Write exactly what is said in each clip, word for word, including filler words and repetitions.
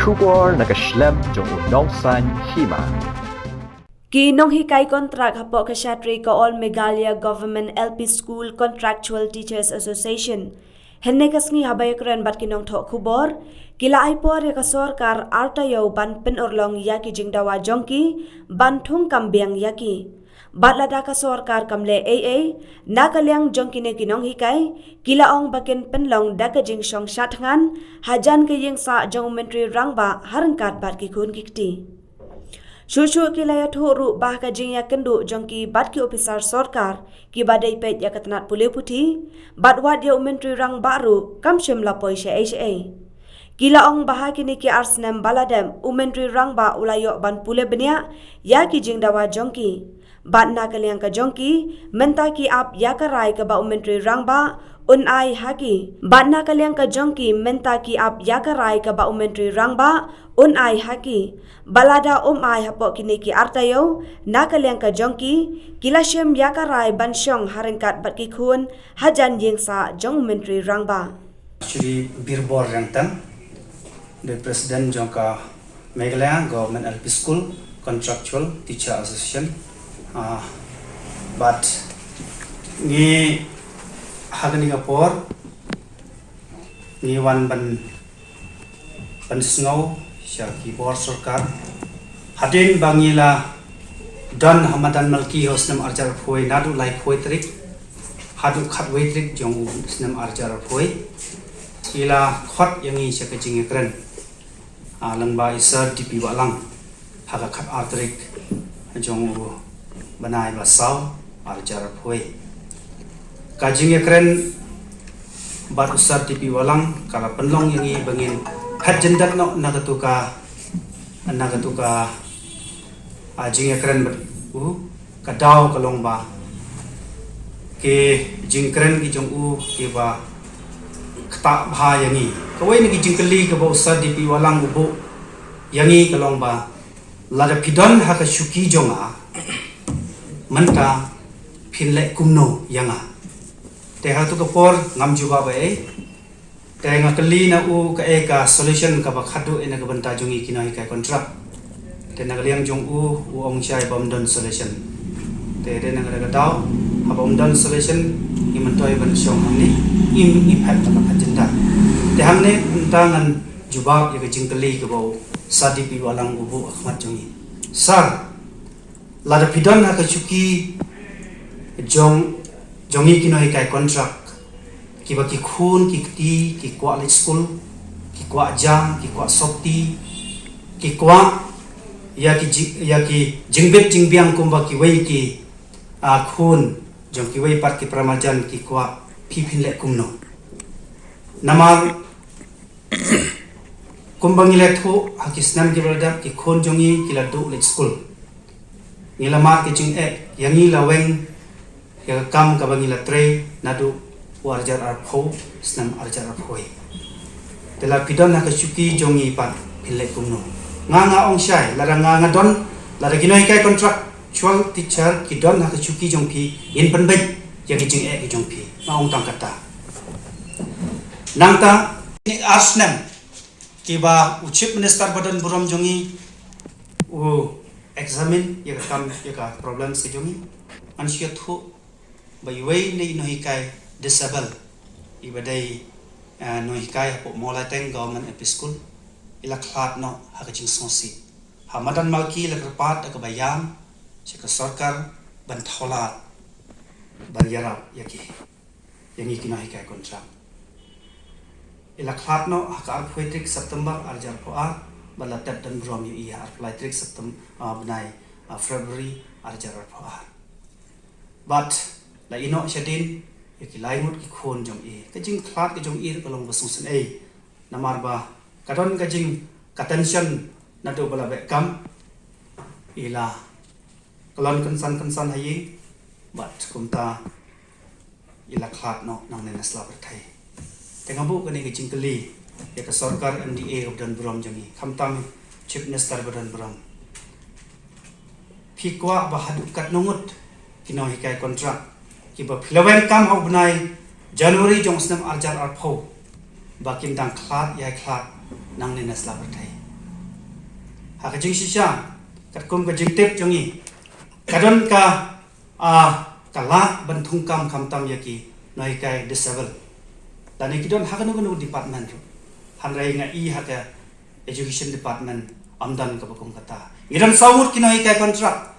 Khubor na ka shlem jong u Nongsaiñ Hima. Ki nonghikai kontrak hapoh ka shatri ka All Meghalaya Government L P School Contractual Teachers Association, hynne ka sngi haba ïakren bad ki nongthoh khubor, ki la ai por ïa ka sorkar arta ïew ban pynurlong ïa ki jingdawa jong ki ban thung kam biang ïa ki. Bad lada ka sorkar kam leh ei ei na ka liang jong kine ki nonghikai, ki la ong ba kin pynlong da ka jingshong shathngan hajan ka ïing sah jong u Myntri Rangbah ha ryngkat bad ki khun ki kti. Shuh shuh ki la ïathuh ruh ba ka jingïakynduh jong ki bad ki ophisar sorkar kiba dei peit ïa ka tnat pule puthi bad wad ïa u Myntri Rangbah ruh kam shym la poi shaei shaei. Ki la ong ba ha kine ki ar snem ba la dep u Myntri Rangbah u la ïoh ban pule bniah ïa ki jingdawa jong ki. Bad na ka liang ka jong ki, mynta ki ap ïa ka rai kaba u Myntri Rangbah un ai ha ki. Bad na ka liang ka jong ki, mynta ki ap ïa ka rai kaba u Myntri Rangbah un ai ha ki. Bad lada um ai hapoh kine ki arta ïew, na ka liang ka jong ki, ki la shim ïa ka rai ban shong ha ryngkat bad ki khun hajan ïing sah jong u Myntri Rangbah. Shri Birbor Rengtang, the President jong ka Meghalaya Government L P School Contractual Teacher Association. Ah, bad ngi ha kane ka por ngi wan ban ban sngew sha ki bor sorkar. Hadien ba ngi la don ha madan Malki ha u snem arjar phuai naduh lai phuai tarik haduh khatwei tarik jong u snem arjar phuai. Ki la khot ïa ngi sha ka jingïakren, ah, lyngba i Sir D P Wahlang ha ka khat ar tarik jong u bnai ba saw arjar phuai. Ka jingïakren bad u Sir D P Wahlang ka la pynlong ïa ngi ba ngin phet jyndat noh na katu ka, na katu ka, ah, jingïakren bad u. Ka daw ka long ba ki jingkren ki jong u kiba ktah bha ïa ngi. Kawei na ki jingkylli kaba u Sir D P Wahlang u buh ïa ngi ka long ba lada phi don ha ka shuki jong nga mynta phin leh kumno ïa nga. Te ha tu ka por ngam jubab ei. Te nga kylli na u kaei ka solution kaba khadduh ïa na ka bynta jong ngi ki nonghikai kontrak. Te na ka liang jong u u ong shai ba ym don solution. Te dei na ka daw haba ym don solution ngi myntoi ban shong hangne, ngi, ngi phet ba ka phet jyndat. Te hangne mynta ngan jubab ïa ka jingkylli kaba u Sir D P Wahlang u buh ha khmat jong ngi. Sir, lada phi don ha ka shuki jong, jong ngi ki nonghikai kontrak, kiba ki khun ki kti ki kwah leit skul, ki kwah jam, ki kwah sopti, ki kwah ïa ki ji-, ïa ki jingbit jingbiang kumba kiwei ki, ah, khun jong kiwei pat ki paramarjan ki kwah, phi phin leh kumno? Namar kumba ngi la ïathuh ha ki snem kiba la dep ki khun jong ngi ki la duh leit skul. Ngi la mad ka jingeh, ïa ngi la weng ïa ka kam kaba ngi la trei naduh u arjar arphew, snem arjar arphew. Te lada phi don ha ka shuki jong ngi pat phin leh kumno? Nga nga ong shai, lada nga nga don, lada ki nonghikai kontrak, actual teacher ki don ha ka shuki jong phi, ngin pynbeit ïa ki jingeh ki jong phi. Nga ong tang kata. Nangta, ni ar snem kiba u Chief Minister ba don burom jong ngi u examine ïa ka kam, ïa ka problems ka jong ngi. Ngan shu ïathuh ba iwei na i nonghikai disable, iba dei, eh, nonghikai hapoh Mawlaiteng Government L P School, i la khlad noh ha ka jingsngewsih. Ha madan Malki la kyrpad da kaba ïam sha ka sorkar ban thaw lad ban ïarap ïa ki, ïa ngi ki nonghikai kontrak. I la khlad noh ha ka arphew tarik September arjar arphew ar, bad la tep don burom ïa i ha arphew lai tarik Septem-, ah, bnai, ah, February arjar arphew ar. Bad la ïeh noh shadien ïa ki lai ngut ki khun jong i. Ka jingkhlad ka jong i ka long ba sngewsynei. Namar ba ka don ka jing, ka tension naduh ba la beh kam, i la kyllon kynsan kynsan ha ïing, bad kumta i la khlad noh nangne na sla pyrthei. Te nga buh kane ka jingkylli ïa ka sorkar M D A kaba don burom jong ngi, khamtam Chief Minister ba don burom. Phi kwah ba haduh katno ngut ki nonghikai kontrak kiba phi la weng kam ha u bnai January jong u snem arjar arphew ba kin dang khlad ïai khlad nangne na sla pyrthei? Ha ka jingshisha, katkum ka jingtip jong ngi, ka don ka, ah, ka lad ban thungkam khamtam ïa ki nonghikai disable. Lane ki don ha kano kano department ruh. Hynrei nga i ha ka education department ym don kaba kum kata. Ngi don saw ngut ki nonghikai contract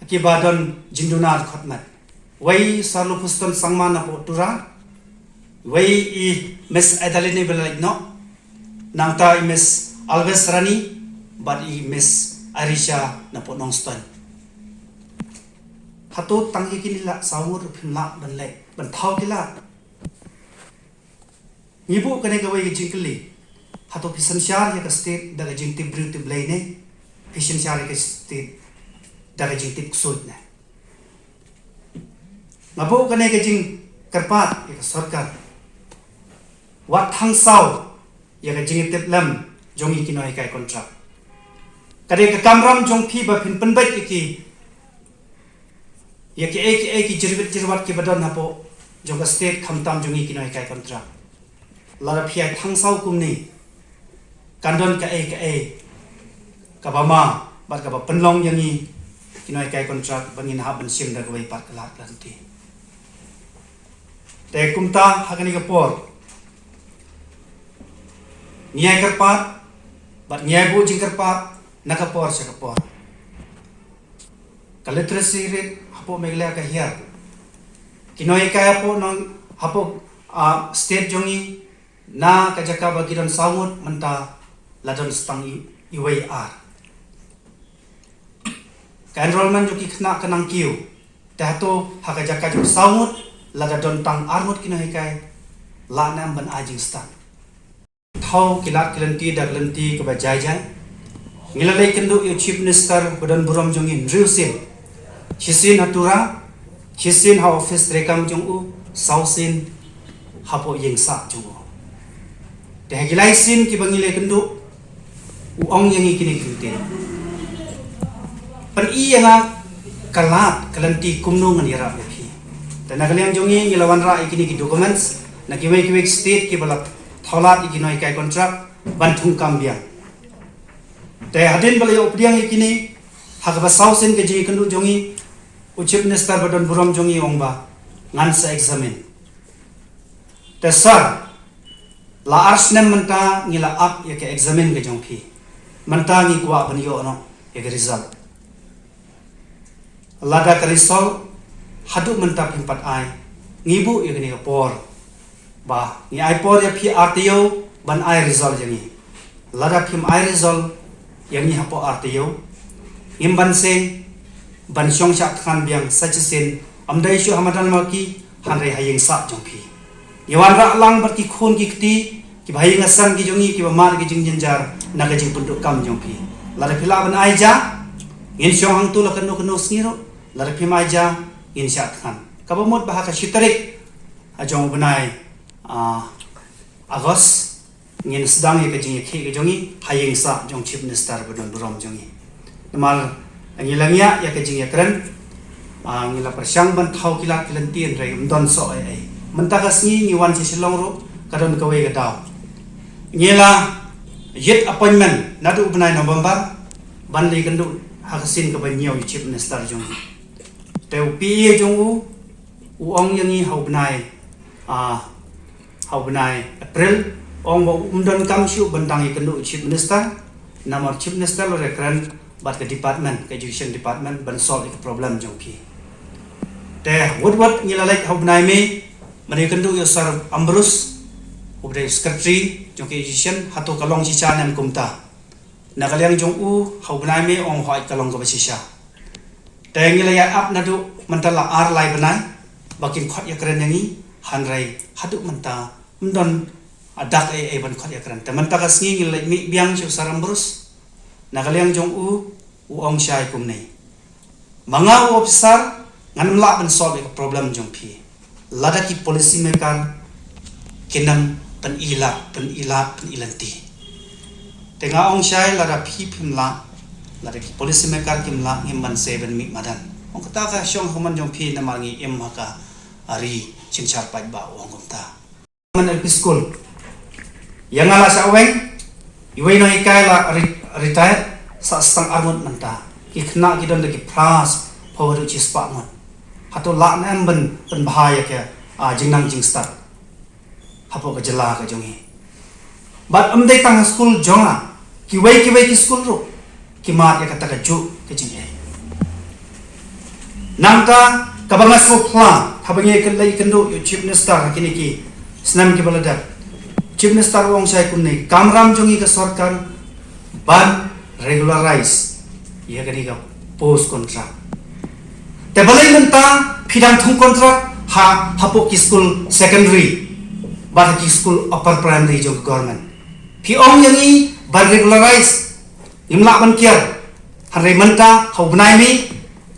kiba don jingduna dkhot met. Wei Sir Lupuston Sangma napoh Tura, wei i Miss Adeline Belaitno, nangta i Miss Alves Rani, bad i Miss Arisha napoh Nongstoiñ. Hato tang ïa kine lah saw ngut ruh phim lah ban leh, ban thaw ki lad? Ngi buh kane kawei ka jingkylli. Hato phi synshar ïa ka state da ka jingtip briew tip Blei ne phi synshar ïa ka state da ka jingtip ksuid ne? Nga buh kane ka jingkyrpad ïa ka sorkar. Wat thang saw ïa ka jingtip lem jong ngi ki nonghikai contract. Ka dei ka kamram jong phi ba phin pynbeit ïa ki, ïa kiei kiei ki jyrwit jyrwat kiba don hapoh jong ka state khamtam jong ngi ki nonghikai contract. Lada phi ïai thang saw kumne, kan don kaei kaei kaba ma bad kaba pynlong ïa ngi ki nonghikai contract ba ngin hap ban shim da kawei pat ka lad ka lynti. Te kumta ha kane ka por ngi ïai kyrpad bad ngi ïai buh jingkyrpad na ka por sha ka por. Ka literacy rate hapoh Meghalaya ka hiar. Ki nonghikai hapoh nong, hapoh, ah, state jong ngi, na ka jaka ba ki don saw ngut mynta la don sa tang i, iwei ar. Ka enrollment jong ki khynnah ka nang kiew. Te hato ha ka jaka jong saw ngut lada don tang ar ngut ki nonghikai, lah ne em ban ai jingstad? Thaw ki lad ki lynti da ka lynti kaba jai jai. Ngi la leit kynduh ïa u Chief Minister ba don burom jong ngi hynriew sien. Shisien ha Tura, shisien ha office treikam jong u, saw sien hapoh ïing sah jong u. Te ha ki lai sien kiba ngi leit kynduh, u ong ïa ngi kine ki kyntien. Pyni ïa nga ka lad ka lynti kumno ngan ïarap ïa phi. Te na ka liang jong ngi ngi la wanrah ïa kine ki documents na kiwei kiwei ki state kiba la thaw lad ïa ki nonghikai contract ban thungkam biang. Te hadien ba la ïoh pdiang ïa kine, ha kaba saw sien ka jingïakynduh jong ngi, u Chief Minister ba don burom jong ngi u ong ba ngan sa examine. Te sir, la ar snem mynta ngi la ap ïa ka examine ka jong phi. Mynta ngi kwah ban ïoh noh ïa ka result. Lada ka result haduh mynta phim pat ai, ngi buh ïa kane ka por ba ngi ai por ïa phi ar taïew ban ai result ïa ngi. Lada phim ai result ïa ngi hapoh ar taïew, ngim banse ban shong shah thngan biang sa shisien, ym dei shuh ha madan ma ki, hynrei ha ïing sah jong phi. Ngi wanrah lang bad ki khun ki kti kiba ha ïing ha sem ki jong ngi kiba mad ki jingjynjar na ka jingpynduh kam jong phi. Lada phi lah ban ai ja, ngin shong hangto la kano kano sngi ruh. Lada phim ai ja, ngin shah thngan. Kaba mut ba ha ka shi tarik, ah, jong u bnai, ah, August, ngin sdang ïa ka jingïakhih ka jong ngi ha ïing sah jong Chief Minister ba don burom jong ngi. Namar ngi la ngiah ïa ka jingïakren, ah, ngi la pyrshang ban thaw ki lad ki lynti hynrei ym don soh ei ei. Mynta ka sngi ngi wan sha Shillong ruh ka don kawei ka daw. Ngi la ïit appointment naduh u bnai November ban leit kynduh ha ka sien kaba hynñiew ïa u Chief Minister jong ngi. Te u P A jong u u ong ïa ngi ha u bnai, ah, ha u bnai April, ong ba um donkam shuh ban dang ïakynduh u Chief Minister, namar Chief Minister u la kren bad ka department, ka education department ban solve ïa ka problem jong phi. Te wut wut ngi la leit ha u bnai May ban ïakynduh ïa u Sir Ambrose, uba dei u secretary jong ka education, hato ka long shisha ne em kumta. Na ka liang jong u ha u bnai May u ong hooid ka long kaba shisha. Te ngi la ïa ap naduh mynta la ar lai bnai ba kin khot ïakren ïa ngi, hynrei haduh mynta ym don dak ei ei ban khot ïakren. Te mynta ka sngi ngi la leit mih biang sha u Sir Ambrose. Na ka liang jong u, u ong shai kumne: Ma nga u officer ngan ym lah ban solve ïa ka problem jong phi lada ki policy maker kin ym pyn-i lad, pyn-i lad, pyn-i lynti. Te nga ong shai, lada phi phim lah, lada ki policy maker kim lah, ngim banse ban mih madan. Ong kata ka shong ha u mon jong phi namar ngi im ha ka ri synshar paidbah, u ong kumta. Man L P School. Ïa nga la shah weng, iwei nonghikai la re-, retire, Sa stang arngut mynta. Ki khynnah ki don da ki phra phew haduh chispah ngut. Hato lah ne em ban, ban bha ïa ka, ah, jingnang jingstad hapoh ka jylla ka jong ngi. Bad ym dei tang ha skul jong nga, kiwei kiwei ki skul ruh ki mad ïa kata kajuh ka jingeh. Nangta kaba nga sngewphylla haba ngi kynlei kynduh ïa u Chief Minister ha kine ki snem kiba la dep. Chief Minister u ong shai kumne, kamram jong ngi ka sorkar ban regularize ïa kane ka post contract. Te balei mynta phi dang thung contract ha, hapoh ki skul secondary bad ha ki skul upper primary jong ka government? Phi ong ïa ngi ban regularize, ngim lah ban kiar. Hynrei mynta ha u bnai May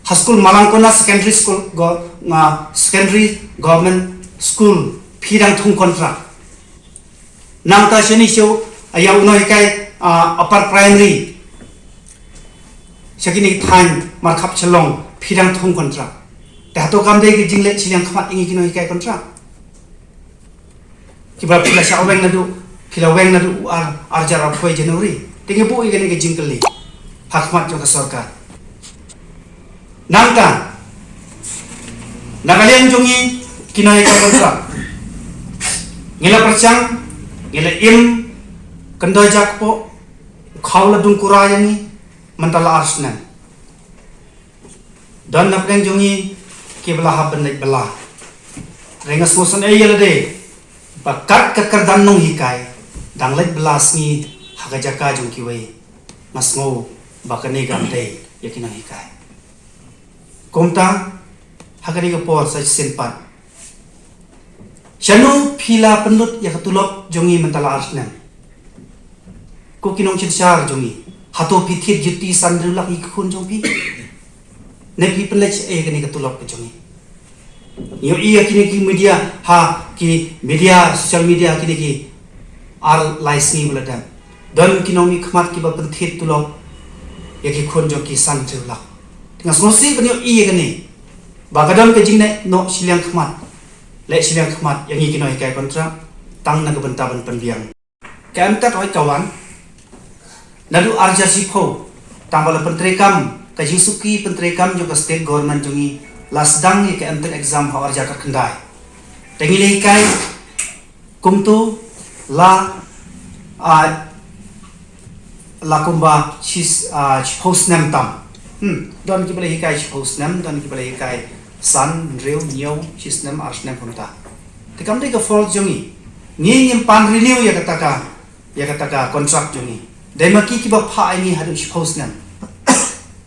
ha skul Malangkona Secondary School, go, nga, Secondary Government School, phi dang thung contract. Nangta shane shuh, ïa u nonghikai, ah, upper primary, sha kine ki thaiñ markhap Shillong, phi dang thung contract. Te hato kam dei ka jingleh shiliang khmat ïa ngi ki nonghikai contract? Kiba phi la shah weng naduh, phi la weng naduh u ar, arhajar arphew January. Te ngi buh ïa kane ka jingkylli ha khmat jong ka sorkar. Nangta na ka liang jong ngi ki nonghikai contract, ngi la pyrshang, ngi la im kyndoi jakpoh, u khaw la dungkura ïa ngi mynta la ar snem. Don na pdeng jong ngi kiba la hap ban leit bylla. Hynrei nga sngewsynei ïa lade ba kat ka kyrdan nonghikai dang leit bylla sngi ha ka jaka jong kiwei. Nga sngew ba kane kam dei ïa ki nonghikai. Kumta ha kane ka por sa shisien pat, shano phi la pynlut ïa ka tulop jong ngi mynta la ar snem? Ko ki nongsynshar jong ngi, hato phi thied duty san hynriew lak ïa ki khun jong phi? Ne phi pynleit shaei ïa kane ka tulop ka jong ngi? Ngi ïohi ïa kine ki media, ha ki media, social media, kine ki ar lai sngi ba la dep, don ki nongmihkhmat kiba pynthied tulop ïa ki khun jong ki san hynriew lak. Te nga sngewsih ban ïohi ïa kane ba ka don ka jingleh noh shiliang khmat, leh shiliang khmat ïa ngi ki nonghikai contract tang na ka bynta ban pynbiang. Ka M.Tet hoi ka wan naduh arhajar shiphew, tang ba la pyntreikam, ka jingsuki pyntreikam jong ka state government jong ngi, la sdang ïa ka M.Tet exam ha arhajar khatkhyndai. Te ngi la hikai kumto la, ah, la kumba shis, ah, shiphew snem tam. Hmm, don kiba la hikai shiphew snem, don kiba la hikai san, hynriew, hynñiew, shisnem, ar snem kumta. Te kam dei ka fault jong ngi. Ngi ngim pan renew ïa kata ka, ïa kata ka contract jong ngi. Dei ma ki kiba phah ïa ngi haduh shiphew snem.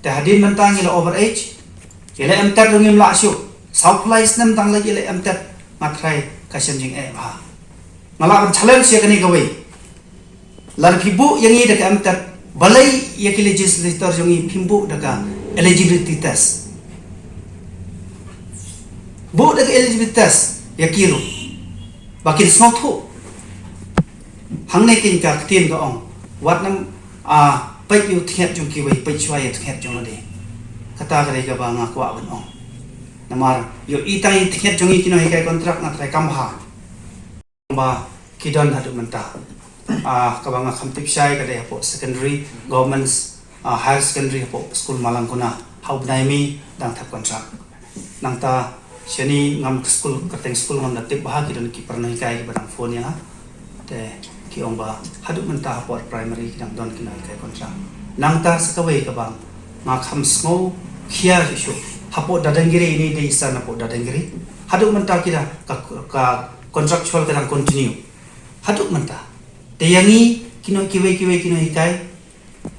Te hadien mynta ngi la over age, ïa la M.Tet ruh ngim lah shuh. Sawphew lai snem tang la ïa la M.Tet, nga tharai ka shem jingeh bha. Nga lah ban challenge ïa kane kawei. Lada phi buh ïa ngi da ka M.Tet, balei ïa ki legislator jong ngi phim buh da ka eligibility test? Buh da ka eligibility test ïa ki ruh ba kin sngewthuh. Hangne kein ka ktien ka ong, wat nym, ah, peit ïa u tnget jong kiwei, peit shuwa ïa u tnget jong lade. Kata ka dei kaba nga kwah ban ong. Namar ïohi tang ïa u tnget jong ngi ki nonghikai contract nga tharai kam bha. Ba ki don haduh mynta, ah, kaba nga kham tip shai ka dei hapoh secondary, government, ah, higher secondary hapoh skul Malangkona, ha u bnai May dang thep contract. Nangta shane ngam ka skul, kyrteng skul ngam da tip bha, ki don ki para nonghikai kiba dang phone ïa nga. Te ki ong ba haduh mynta hapoh primary ki dang don ki nonghikai contract. Nangta sa kawei kaba nga kham sngew khia shuh shuh, hapoh Dadengiri, ine dei san hapoh Dadengiri. Haduh mynta ki da ka, ka contractual ka dang continue. Haduh mynta. Te ïa ngi ki nong, kiwei kiwei ki nonghikai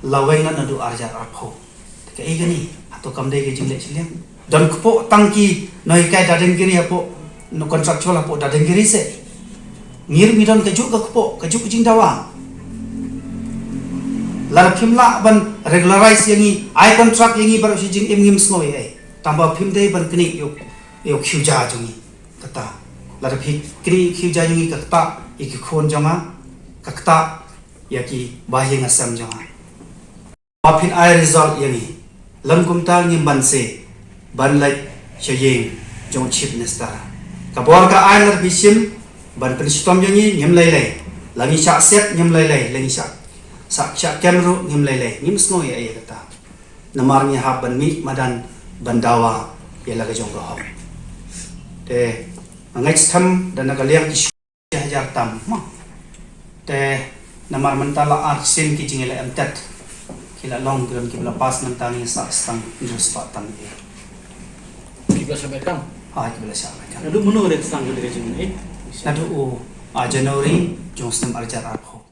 la weng naduh arhajar arphew. Te kaei kane, hato kam dei ka jingleh shiliang? Don kpoh tang ki nonghikai Dadengiri hapoh, no, contractual hapoh Dadengiri se. Ngi ruh ngi don kajuh ka kpoh, kajuh ka jingdawa. Lada phim lah ban regularize ïa ngi, ai contract ïa ngi baroh shi jingim, ngim sngew ei ei. Tang ba phim dei ban knieh ïa u, ïa u khiew ja jong ngi. Kata. Lada phi knieh ïa u khiew ja jong ngi, ka ktah ïa ki khun jong nga, ka ktah ïa ki bahaïing hasem jong nga. Ba phin ai result ïa ngi. Lym kumta ngim banse ban leit sha ïing jong u Chief Minister. Ka bor ka aiñ lada phi shim ban pynshitom ïa ngi, ngim lei lei. La ngi shah set, ngim lei lei, la ngi shah Sa sha kem ruh ngim lei lei, ngim sngew ïa ïa kata. Namar ngi hap ban mih madan ban dawa ïa la ka jong ka hok. Te nga ngeit skhem da na ka liang ki shi hajar tam ma. Te namar mynta la ar sien ki jingïaleh em tet. Ki la long ki don ki la pass mynta ngi sa stang ngi spah tam ïa. Ki ba sa bekam. Ha ki ba la sa bekam. Naduh mano re stang ki jingïaleh? Naduh u a January jong snem arjar arphew.